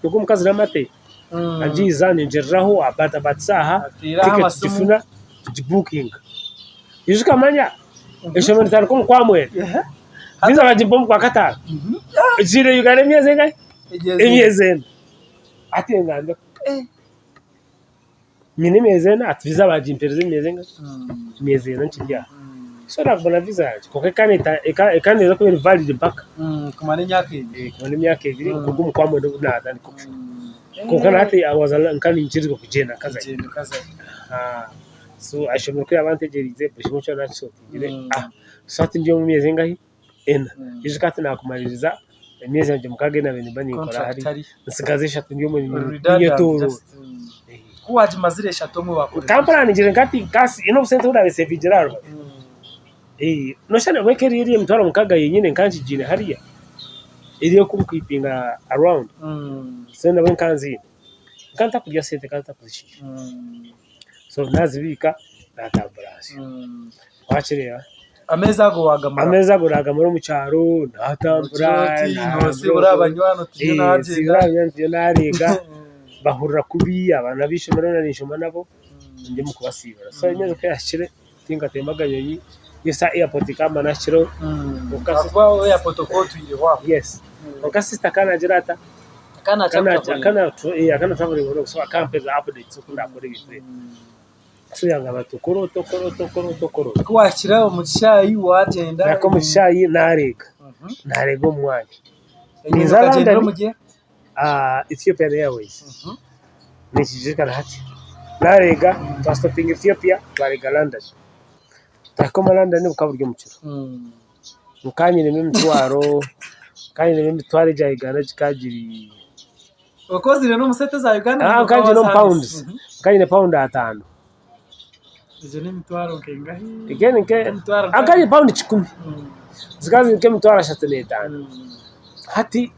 Speaker 2: Nikwo omukazi n'amate agiiza nyongyereraho abaatabaatisa aha
Speaker 1: Ateeraho
Speaker 2: tiketi
Speaker 1: amasimu.
Speaker 2: tugifuna tugibuukinga. Ijuka manya eishomero ritandika omu kwamwenda, viza bagimpa omu kwakataano, ngiire Uganda emyezi engahi? Emyezi ena. Hati ngambe nyine emyezi ena hati viza bagimpereza emyezi engahi? Emyezi ena nkiri aha. So naguma na viza yangye kwonka ekaba neeza kuba eri valid mpaka
Speaker 1: Kumara emyaka ebiri.
Speaker 2: Kumara emyaka ebiri okuruga omu kwamwenda obu naatandika kushoma. Kwonka na hati I was nkaba ninkirizibwa kugyenda nkazayo. So aishomero ku yaaba antegyereize buri kimwe kyona nakisotingire so hati ndi omu myezi engahi? Ena. Ijuka hati naakumaririza emyezi yangye mukaaga ei naabaire nimba ninkora hariya, ntsigaze eshatu ndi omwe ninyetooroora.
Speaker 1: Ku waagimazire eshatu omwe waakora
Speaker 2: Nka mpuraningiire nka hati nkaasi n'obusente obu naabaire nsevingiire aha rubaju. Nooshusha nabwo eka eriyo eri emitwaro mukaaga yenyine nka ngigiine hariya, eri ey'okunkiipinga around, so nabwo nka nziine. Nka ntakurya sente nka ntakuzishiisha. So naazibiika naatambura nsyo. Waakireeba?
Speaker 1: Ameezi ago waagamara?
Speaker 2: Ameezi ago naagamara omu kyaro, naatambura,
Speaker 1: Noosiibura abanywani oti nyowe naagyenda.
Speaker 2: Nsiibura abanywani oti nyowe naareega, bahurira kubi, abaana b'eishomero abu ninshoma nabo, ndi omu kubasiibura. So emyezi ku yaahikire, tinkatemba akanyonyi, yes aha airport nkaba naahikireho kwonka
Speaker 1: Ahakuba airport okaba otwireho aho.
Speaker 2: Yes, kwonka sister akaba naagira ata?
Speaker 1: Akaba
Speaker 2: Akaba natravelinga so akampereza updates oku ndakore ebintu ebi. So yangamba ati okore oti okore oti okore oti okore oti.
Speaker 1: Ku waahikire omu kishaayi waagyenda.
Speaker 2: Nahika omu kishaayi naareega, naareega omu mwanya.
Speaker 1: Enyonyi
Speaker 2: Ninza
Speaker 1: okagyendera
Speaker 2: London,
Speaker 1: omu gye?
Speaker 2: Ethiopian Airways. Nikijukira hati. Naareega twasitopinga Ethiopia twareega London. Twahika omu London bukaba buri omu kiro. Nkaba nyinemu emitwaro, nkaba nyinemu emitwaro egya Uganda gikaba giri.
Speaker 1: Okaba oziine n'omu sente za Uganda?
Speaker 2: Aa nkaba ngiine omu pounds, nkaba nyine pawundi ataano.
Speaker 1: Egyo n'emitwaro nka engahi?
Speaker 2: Nkaba nyine pawundi kikumi, zikaba ziri nk'emitwaro ashatu n'etaano. Hati.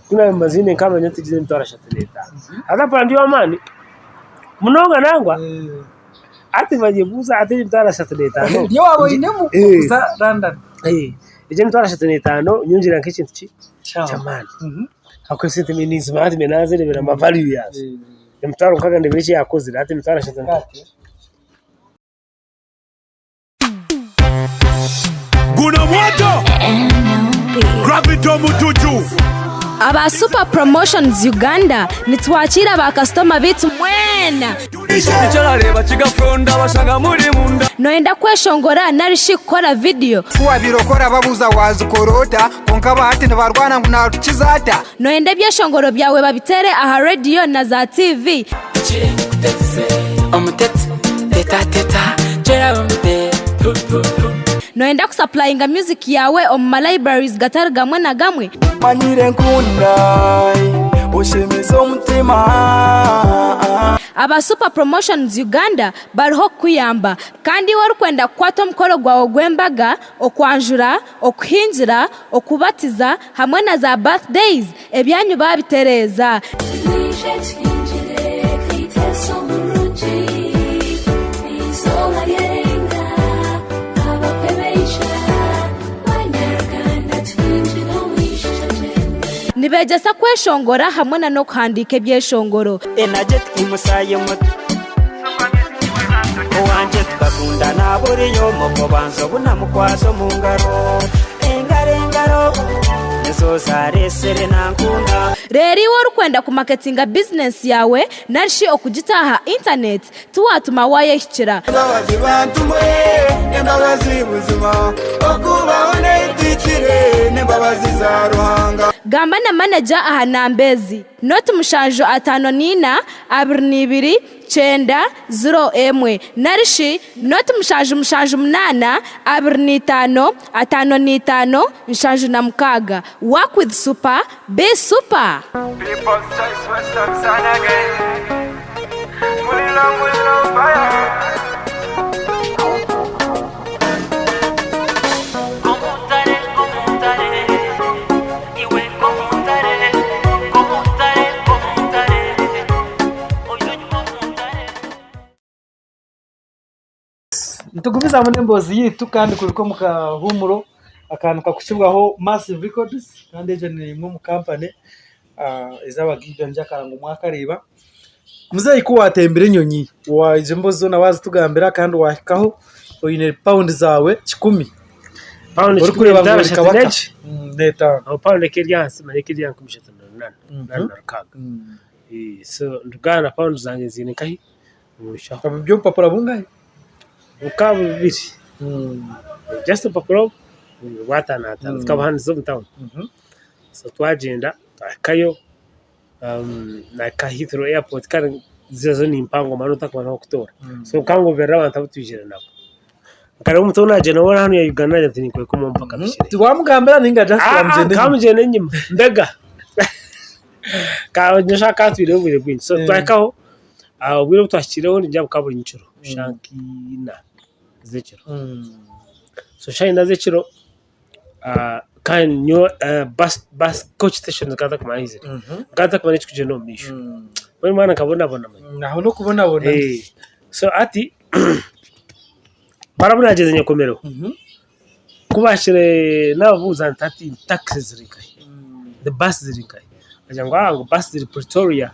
Speaker 2: Ku naabimaziine nkaamanya nti egi n'emitwaro 35. Haza mpurira ndi ow'amaani munonga nangwa. Hati nibanyebuuza hati egi emitwaro 35.
Speaker 1: Niyo waaba oinemu okuza London.
Speaker 2: Egi emitwaro 35 nyowe ngira nk'ekintu ki ky'amaani. Ahabw'okuba esente ninzimanya hati mbire naazireebera value yaazo. Emitwaro nkaaga ndeebire eki yaakozire hati emitwaro ashatu.
Speaker 3: Guno mwoto Gravity Omutuju.
Speaker 4: Aba Super Promotions Uganda nitwakiira ba kasitoma baitu mwena. Noyenda kweshongora nari shi kukora vidiyo?
Speaker 5: Ku wabaire okora babuuza waazikora ota? Kwonka aba hati nibarwana ngu naatukiza ata?
Speaker 4: Noyenda ebyeshongoro byawe babiteere aha rediyo na za tiivi? Noyenda kusapurayinga music yaawe omu ma libraries gatari gamwe na gamwe?
Speaker 6: Manyire nkunda oshemeza omutima.
Speaker 4: Aba Super Promotions Uganda bariho kukuyamba. Kandi iwe orikwenda kukwata omukoro gwawe gw'embaga, okwanjura, okuhingira, okubatiza hamwe na za birthdays, ebyanyu baabitereeza.
Speaker 7: Twije tuhingire Kaitesi omurungi, eizooba ryarenga, abakwe baija, banyaruganda tuhingire omwishiki agyende.
Speaker 4: Nibeegyesa kweshongora hamwe na n'okuhandiika ebyeshongoro.
Speaker 8: Energetic musaayi muto Owangye tukakundana buri omwe Obanza obu namukwasa omu ngaro Engaro engaro nizo zaresire nankunda.
Speaker 4: Reero iwe orikwenda kumaketinga bizinesi yaawe nari shi okugita aha intaneti, tiwaatuma waayehikira.
Speaker 6: Embabazi bantu mwe, embabazi buzima, okubaho netikire n'embabazi za Ruhanga.
Speaker 4: Gamba na maneja aha namba ezi, noti mushanju 54 22 9 0 1 nari shi noti mushanju mushanju munaana 25 55 76. Work with Super, be super!
Speaker 6: People's choice Western son again. Mulilo mulilo fire.
Speaker 1: Nitugumizamu n'emboozi yaitu kandi kuruga omu kahuumuro akantu kakukibwaho Massive Records kandi egyo n'emwe omu kampani ez'abagaiga ngyakara ngu mwakareeba. Muzeeyi ku waatembire enyonyi waija emboozi zoona waazitugambira kandi waahikaho oine pawundi zaawe kikumi
Speaker 2: Pawundi kikumi
Speaker 1: orikureeba ngu
Speaker 2: emitwaro
Speaker 1: ori
Speaker 2: ashatu
Speaker 1: kabaka
Speaker 2: n'eki?
Speaker 1: n'etaano.
Speaker 2: Aho pawundi eka eri ahansi manya eka eri aha nkumi ishatu na runaana, runaana na rukaaga. So nduga na pawundi zangye nziine nkahi? Omu nshaho.
Speaker 1: Buri obupapura bungahi?
Speaker 2: Buka bubiri. Just obupapura obu bubiri bw'ataano ataano tukabuhandiza omu tawuni. So twagyenda twahikayo nahika Heathrow airport kandi ziriya zo ni mpango mbwenu otakumanya ah'okutoora. So nkangoberera abantu abu twizire nabo. Nkareeba omuntu ou naagyenda nawe hanu ya Uganda naagira nti ninkweka mpaka mpikire.
Speaker 1: Tiwamugambira ninga just wamugyenda enyima?
Speaker 2: Nkamugyenda enyima mbega. Noshusha akantwireho obwire bwingi. So twahikaho, obwire obu twahikireho ningira bukaba buri nyekiro shaaha nka ina z'ekiro. So shaaha ina z'ekiro kandi nyowe bus coach station nkaba ntakumanya ahu ziri. Nkaba ntakumanya ekirikugyenda omu maisho. Mbwenu mwana nkabonabona.
Speaker 1: Aho n'okubonabona.
Speaker 2: So hati baraaba naagyeza nyekomereho. Ku baahikire naababuuza nti hati takisi ziri nkahi? Baasi ziri nkahi? Baagira ngu aa ngu baasi ziri Pretoria,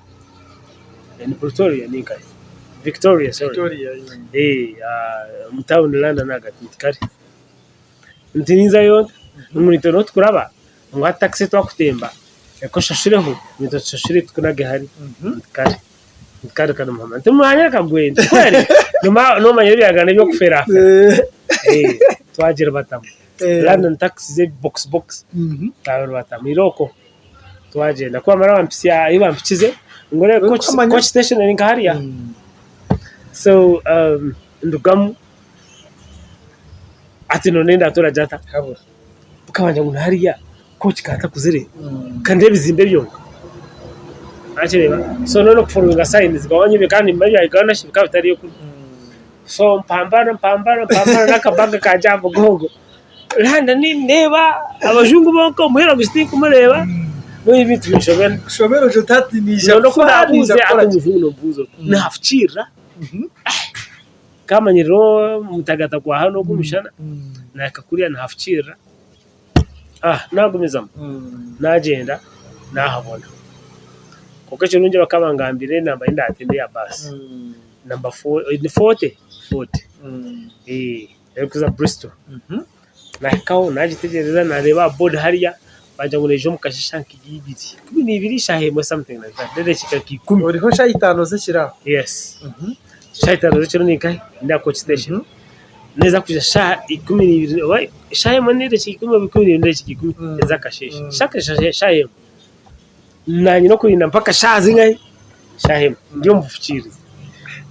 Speaker 2: ni Pretoria ninkahi? Victoria sorry, omu tawuni London ahagati nti kare. Nti ninzayo nta? Ngu naitwe niho turikuraba ngu hati takisi ei twakutemba reka oshashureho naitwe tushashure tukunage hari. Nti kare. Nti kare kare muhama. Nti manya kagwe nti kweri nomanya ebyagana eby'okuferafera. Twagiribatamu. London taxi z'ebi box box twabiribatamu. Irooko twagyenda. Ku bamara bampitsya ahu bampikize ngu reeba coach station eri nka hariya. So ndugamu hati nonenda ndatura ata? Bakabanza ngu hariya coach ka atakuzire kandi ebizimbe byonka wakireeba so noona okufollowinga signs kandi ebya Uganda shi bikaba bitariyo kunu so mpambana mpambana mpambana n'akabaga kangye aha mugongo London nindeeba abajungu bonka omuhera ngu tinkumureeba. Mbwenu ebintu binshobera.
Speaker 1: Kushobera otyo oti naija
Speaker 2: Noona oku
Speaker 1: kufa, naija
Speaker 2: naabuuze
Speaker 1: kukora
Speaker 2: ati
Speaker 1: ki?
Speaker 2: omujungu nomubuuza oti naafukiirira? Nkamanyirira omutagata gwa hanu ogw'omushana, nahika kuriya naafukiirira, naagumizamu naagyenda naahabona. Kwonka ekirungi bakaba bangambiire enamba ei ndaatembe eya baasi, namba ni 40, 40 erikuza Bristol. Naahikaho naagitegyereza naareeba aha boodi hariya baagira ngu neija omu kasheeshe nka ibiri, 12 shaaha emwe something like that n'edakiika nka ikumi.
Speaker 1: Oriho shaaha itaano z'ekiro aho?
Speaker 2: Yes. Shaaha itaano z'ekiro ni nkahi? Ndi aha coach station. Neeza kwija shaaha 12 oba shaaha emwe n'edakiika ikumi oba 12 n'edakiika ikumi ez'akasheeshe. Shaaha emwe. Naanye n'okurinda mpaka shaaha zingahi? Shaaha emwe. Ndi omu bufukiirizi.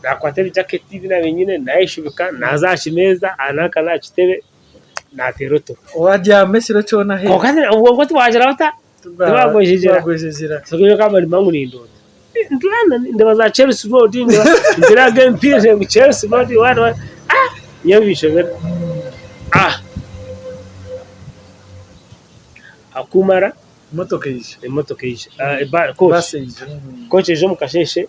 Speaker 2: Naakwata ebijaketi ebi naabaire nyine naayeshubika naaza aha kimeeza aha nanka n'aha kitebe naateera oturo.
Speaker 1: Waabyama ekiro kyona aheeru.
Speaker 2: Kwonka obwonko tibwagira buta? Tibwagwejegyera.
Speaker 1: Tibwagwejegyera.
Speaker 2: Nyowe nkaba nimba ngu nindoota. Ndi London ndeeba za Chelsea Road ndeeba emipiira ngu Chelsea Road what what nyowe binshobera. Akumara.
Speaker 1: Emotoka eija.
Speaker 2: Emotoka eija. Coach.
Speaker 1: Baasi eija.
Speaker 2: Coach eija omu kasheeshe,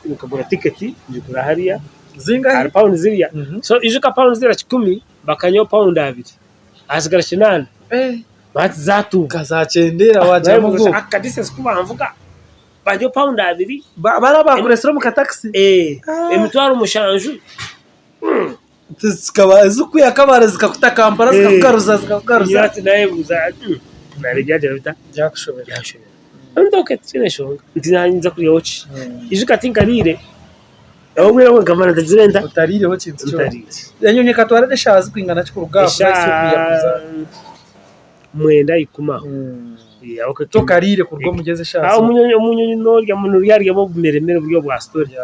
Speaker 2: nkagura tiketi ngigura hariya.
Speaker 1: Zingahi?
Speaker 2: Ahari pawundi ziriya. So ijuka pawundi ziriya kikumi bakanyihaho pawundi abiri. Hasigara kinaana. Hati zaatuuba.
Speaker 1: Ka zaakyendeera waagiramu obwoba.
Speaker 2: Aka distance ku banvuga banyihaho pawundi abiri.
Speaker 1: Bariya abaakureetsire omu katakisi?
Speaker 2: Emitwaro mushanju.
Speaker 1: Zikaba zikukwiha Kabale zikakuta Kampala zikakugaruza zikakugaruza.
Speaker 2: Hati nayebuuza nari byagira bita?
Speaker 1: Byakushobera.
Speaker 2: Byanshobera. Nti okay tikiine nshonga nti nanye ninza kuryaho ki? Ijuka tinkariire obwire obwo nkamara ntagizire nta?
Speaker 1: Otariireho kintu kyona.
Speaker 2: Ntariire.
Speaker 1: Enyonyi ekatwara eshaaha zikwingana ki kuruga aha
Speaker 2: Eshaaha mwenda ikumi aho.
Speaker 1: Tokariire kuruga omuri ezo eshaaha
Speaker 2: Aho
Speaker 1: zoona.
Speaker 2: omunyonyi norya noryamu obumeremere buri obwa story.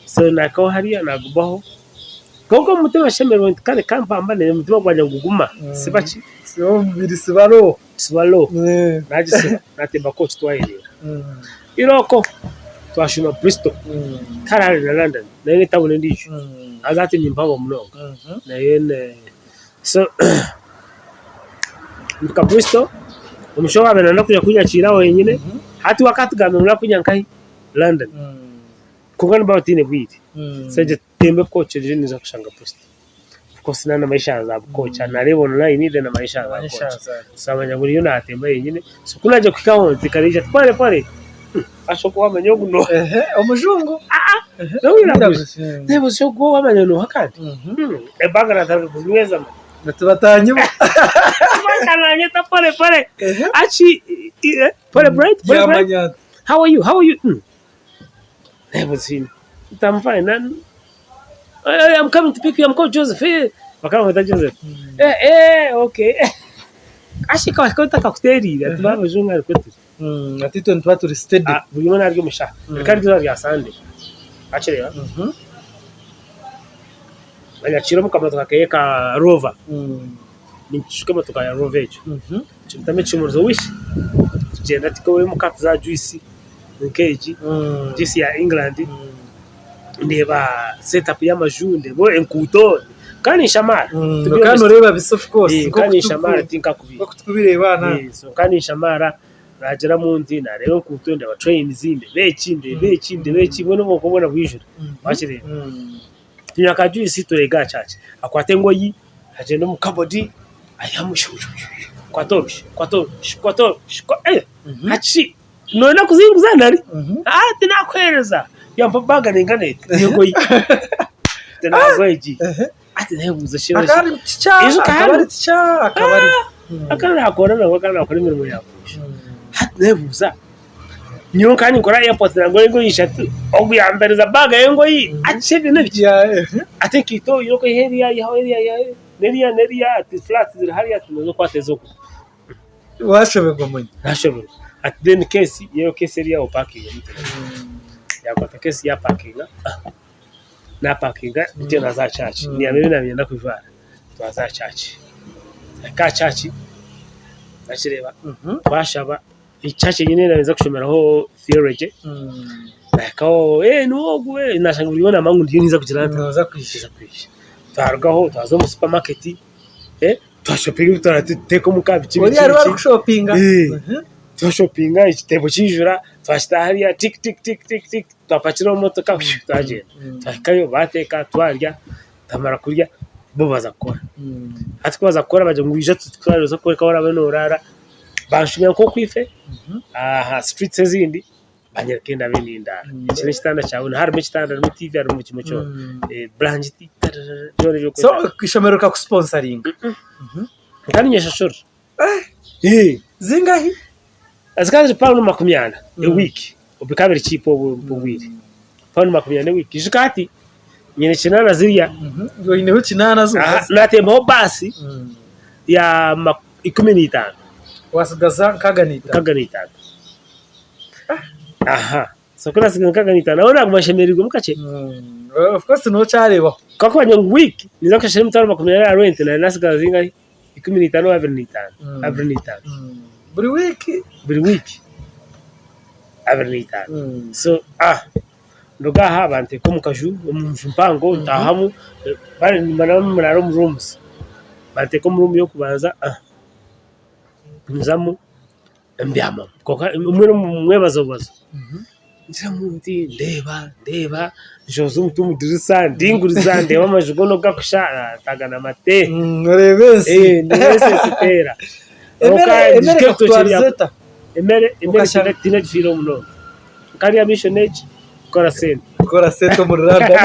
Speaker 2: So nahikaho hariya nagumaho kwonka omu mutima nshemererwa nti kare kampambane omutima gwangye niguguma siba ki?
Speaker 1: Siba omubiri siba roho.
Speaker 2: Siba roho nagisiba natemba coach twayereera. Irooko twashuuma Bristol tihari hare na London nayo n'etawuni endiijo haza hati ni mpango munonga nayo so mpika Bristol omushaho owaabaire nayenda kwija kunyakiira wenyine hati we akatugambira ngu naija nkahi? London. Kwonka nibaba bataine bwire. So gye tutembe coach reero ninza kushanga Bristol. Of course naaba namanya eshaaha za coach, nareeba online then namanya eshaaha za coach. So namanya ngu niyo naatemba yenyine. So ku naagiire kuhikaho nti kare ati pore pore, asha ogu wamanya ogu nooha?
Speaker 1: Omujungu?
Speaker 2: N'omwiraguju. Nebuuza ogu wamanya nooha kandi? Ebaga naatandika kuzinyweza mani.
Speaker 1: Nti batanyiba.
Speaker 2: Bakananyeta pore pore. Achi pore bright, pore bright.
Speaker 1: Yamanya ati.
Speaker 2: How are you? How are you? Nebuuza I'm fine. I'm coming to pick you. I'm called Joseph. Eh, bakamweta Joseph. Eh, eh, okay. Ashika bakaba batakuteeriire ati baabajungu arikwe turi.
Speaker 1: Ati itwe nituba turi steady.
Speaker 2: Ah, buri omwe narya omushaha. Rikaba riri eizooba rya Sunday. Wakireeba? Banyakiire omu kamotoka keye ka Rover. Ninkishuka emotoka ya Rover egyo. Kimutamu ekishumuruzo wishi tugyenda tukawe omuka tuza juice nk'egi juice ya England ndeeba set up y'amaju ndeeba enkuuto kandi nshamaara to be
Speaker 1: Kandi
Speaker 2: honest.
Speaker 1: oreeba bisa of course
Speaker 2: Eh, kandi nshamaara tinkakubiiha.
Speaker 1: nk'oku turikubireeba aha.
Speaker 2: Eh, so kandi nshamaara nagiramu nti nareeba enkuuto ndeeba trains ndeeba eki ndeeba eki ndeeba eki mbwenu obwonko bwona bwijura wakireeba. Tunywa ka juice tureega aha church akwata engoyi agyenda omu cupboard aihamu shu shu shu kwata oru shu kwata oru shu kwata oru shu eh hati noyenda kuzinguza nari? Ati nakuheereza yampa bag ningana eti y'engoyi ati naguha egi ati nebuuza shi
Speaker 1: Akaba ari teacher, akaba ari teacher, akaba ari.
Speaker 2: Akaba nakora nabwo akaba nakora emirimo ya buriijo hati nebuuza Nyowe nkaba ninkora aha airport nangura engoyi ishatu, ogu yampereza bag y'engoyi ati ebi n'ebiki? Ati enkaito oine okwiha eriya oihaho eriya oihaho n'eriya n'eriya ati flats ziri hariya ati nooza okwata ezi ogu.
Speaker 1: Washoberwa manya.
Speaker 2: Nashoberwa. Ati then case yeyo case eriya opakinge. Yakwata case yapakinga, napakinga nikyo naaza aha church. Niyamba ebi naaba niinyenda kujwara. Twaza aha church. Twahika aha church, wakireeba twashaba. Church enyine naaza kushomeraho theology nahikaho eh niwe ogu eh nashanga buri omwe namanya ngu ndiyo ninza kugira nta
Speaker 1: Noza kwija.
Speaker 2: ninza kwija. Twarugaho twaza omu supermarket eh. Twashopinga ebi turateeka omuka biki
Speaker 1: Ori
Speaker 2: biki
Speaker 1: ariwe
Speaker 2: biki.
Speaker 1: arikushopinga.
Speaker 2: Twashopinga ekiteebo kiijura twakita hariya tik tik tik tik tik twapakira omu motoka twagyenda. Twahikayo baateeka twarya twamara kurya bo baza kukora. Hati ku baaza kukora bagira ngu ija tukutware oze kworeka ahu oraabe nooraara. Banshumya nk'oku ife aha streets ezindi banyereka ei ndaabe nindaara. Eki n'ekitanda kyawe harimu ekitanda harimu tiivi harimu buri kimwe kyona. Burangiti byona ebi
Speaker 1: So
Speaker 2: orikwetaaga.
Speaker 1: ishomero rikakusiponsaringa?
Speaker 2: Nkaba niinyeshashurira.
Speaker 1: Zingahi?
Speaker 2: Zikaba ziri pawundi 40 ewiiki, bikaba biri cheap obwo bwire. Pawundi 40 ewiiki. Ijuka hati nyine kinaana zirya.
Speaker 1: Oineho kinaana zonka?
Speaker 2: Naatembaho baasi ya 15.
Speaker 1: Watsigaza 65?
Speaker 2: 65. Aha. So ku naatsigaza 65 nabwo naaguma nshemereirwemu kakye.
Speaker 1: Of course nookyareebaho.
Speaker 2: Ku ngu wiiki ninza kushashura emitwaro 20 ya renti naaba naatsigaza zingahi? 15, 25, 25.
Speaker 1: Buri wiiki?
Speaker 2: Buri wiiki 25. So nduga aha banteeka omu kaju, omu nju mpango ntaahamu, nibaba nibaraara omu rooms, banteeka omu room y'okubanza nzamu mbyamamu kwonka mbwenu omu mwebazo bubazo ngyenda nti ndeeba ndeeba nshohoza omutwe omu dirisa ndinguriza ndeeba amaju goona oku garikushusha ntaga na mate.
Speaker 1: Oreeba ensi.
Speaker 2: Ndeeba ensi esiteera.
Speaker 1: Emere ekakutwariza eta?
Speaker 2: Emere tihaine ekifiireho munonga. Nkarya mission egi kukora sente.
Speaker 1: Kukora sente omuri London.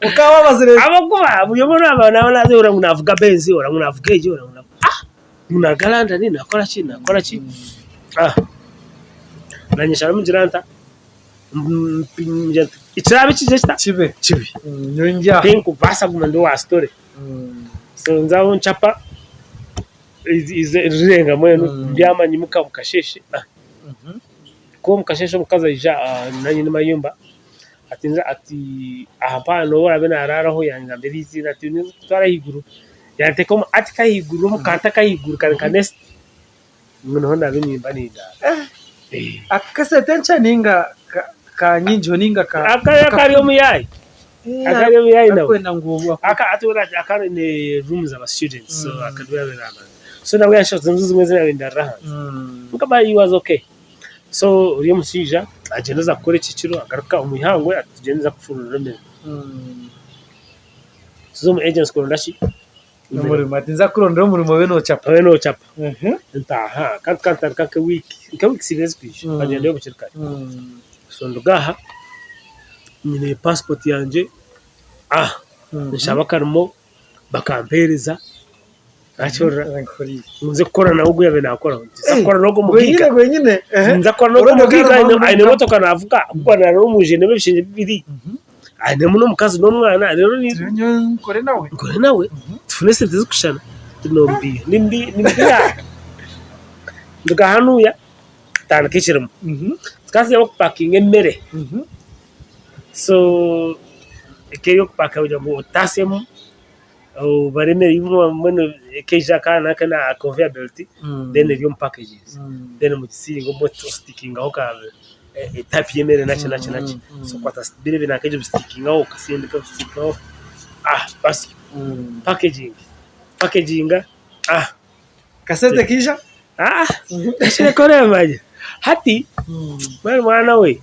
Speaker 1: Okaba wamazire.
Speaker 2: Ahabw'okuba buri omwe naaba naaza ngu naavuga Benz, ora ngu naavuga egi, ora ngu ngu naaruga London naakora ki naakora ki. Naanye nsharamu ngira nta, ekiraabe kigye kita?
Speaker 1: Kibe.
Speaker 2: Kibe.
Speaker 1: Nyowe ndi aha.
Speaker 2: Tinkubaasa kuguma ndi owa story. So nzaho ncapa rirenga mbwenu mbyama nyimuka omu kasheeshe. Ku omu kasheeshe omukazi aija nanye mayumba ati ati aha mpaha n'ou araabe naaraaraho yangambira eiziina ati ninza kukutwara ahaiguru yanteeka omu attic ahaiguru omu kantu ak'ahaiguru kari nka nest ngu niho naabe nimba nindaara.
Speaker 1: Akasente nkye ninga kanyingiho ninga ka.
Speaker 2: Akari omuyaayi akari omuyaayi nawe aka aine rooms aba students so so nawe yanshaza enju zimwe ezi naabaire nindaarira ahansi kwonka he was okay. So ori omushaija agyenda aza kukora eki ekiro agaruka omu ihangwe ati tugyende nza kufurura emirimo. Tuza omu agency kuronda ki?
Speaker 1: Omurimo ati nza kukurondera omurimo obe noocapa.
Speaker 2: Obe noocapa. Ntaaha kandi tukaba nitutandika nk'ewiiki nka weeks ibiri ezirikwija tukagyendayo bukiri kare. So nduga aha nyine passport yangye nshaba akarimo bakampeereza Wakihurira? Ngu nze kukora nawe ogu yaabaire naakoraho. Nza kukora n'ogwo
Speaker 1: Gwenyine
Speaker 2: mugaiga.
Speaker 1: gwenyine.
Speaker 2: Nza kukora n'ogwo mugaiga aine emotoka naavuga ahabw'okuba naarara omu nju einemu ebishengye bibiri. Ainemu n'omukazi n'omwana reero
Speaker 1: Nyowe nkore nawe.
Speaker 2: Nkore nawe tufune esente zirikushushana. Nombiiha nimbiiha. Nduga hanuya ntandika ekirimo. Tukaba tuza kupakinga emere. So eka ey'okupakinga kugira ngu otasyemu. Obare emere ei mbwenu ekaija aka n'aka na conveyor belt then eri omu packages then mugisiiringe obumwe ositikingaho ka type y'emere naki naki naki so okwata biri ebintu nka ebyo obisitikingaho okasindika obisitikingaho basi packaging packaginga.
Speaker 1: Kasente kaija?
Speaker 2: Reka oreebamanya hati mbwenu mwana we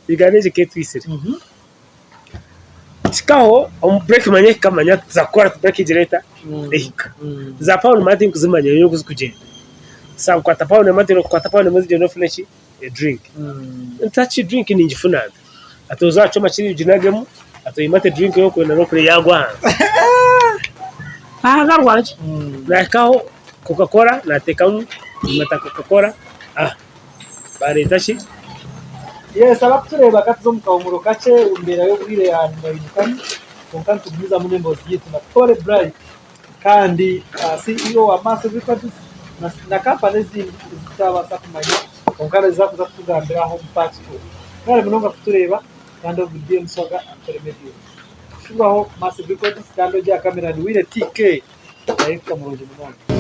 Speaker 2: Uganda egi eketwisire. Kikaho omu break manya ehika manya tuza kukora break egira eta ehika. Za pound manya tinkuzimanya nyowe oku zikugyenda. Sa nkwata pound emwe nteine kukwata pound emwe zigyenda ofune ki edrink. Nti drink ningifuna nta? Ati oze aha kyoma kiriya oginagemu ati oyimate drink ei orikwenda nokurya yagwa ahansi. Aha rwaki? Nahikaho coca cola natekamu nyimata coca cola bareeta ki?
Speaker 1: Yes abakutureeba katuze omu kahumuro kakye embeera y'obwire yahindahindukamu kwonka nitugumizamu n'emboozi yaitu na Tore Bright kandi CEO wa Massive Records na kampani ezindi ezi tutabaasa kumanya kwonka naija kuza kutugambira aha omu part 2. Mwebare munonga kutureeba kandi ogu ni DM Swaga Ankole Media. Kushubaho Massive Records kandi ori aha kamera ni Wire TK naye murungi munonga.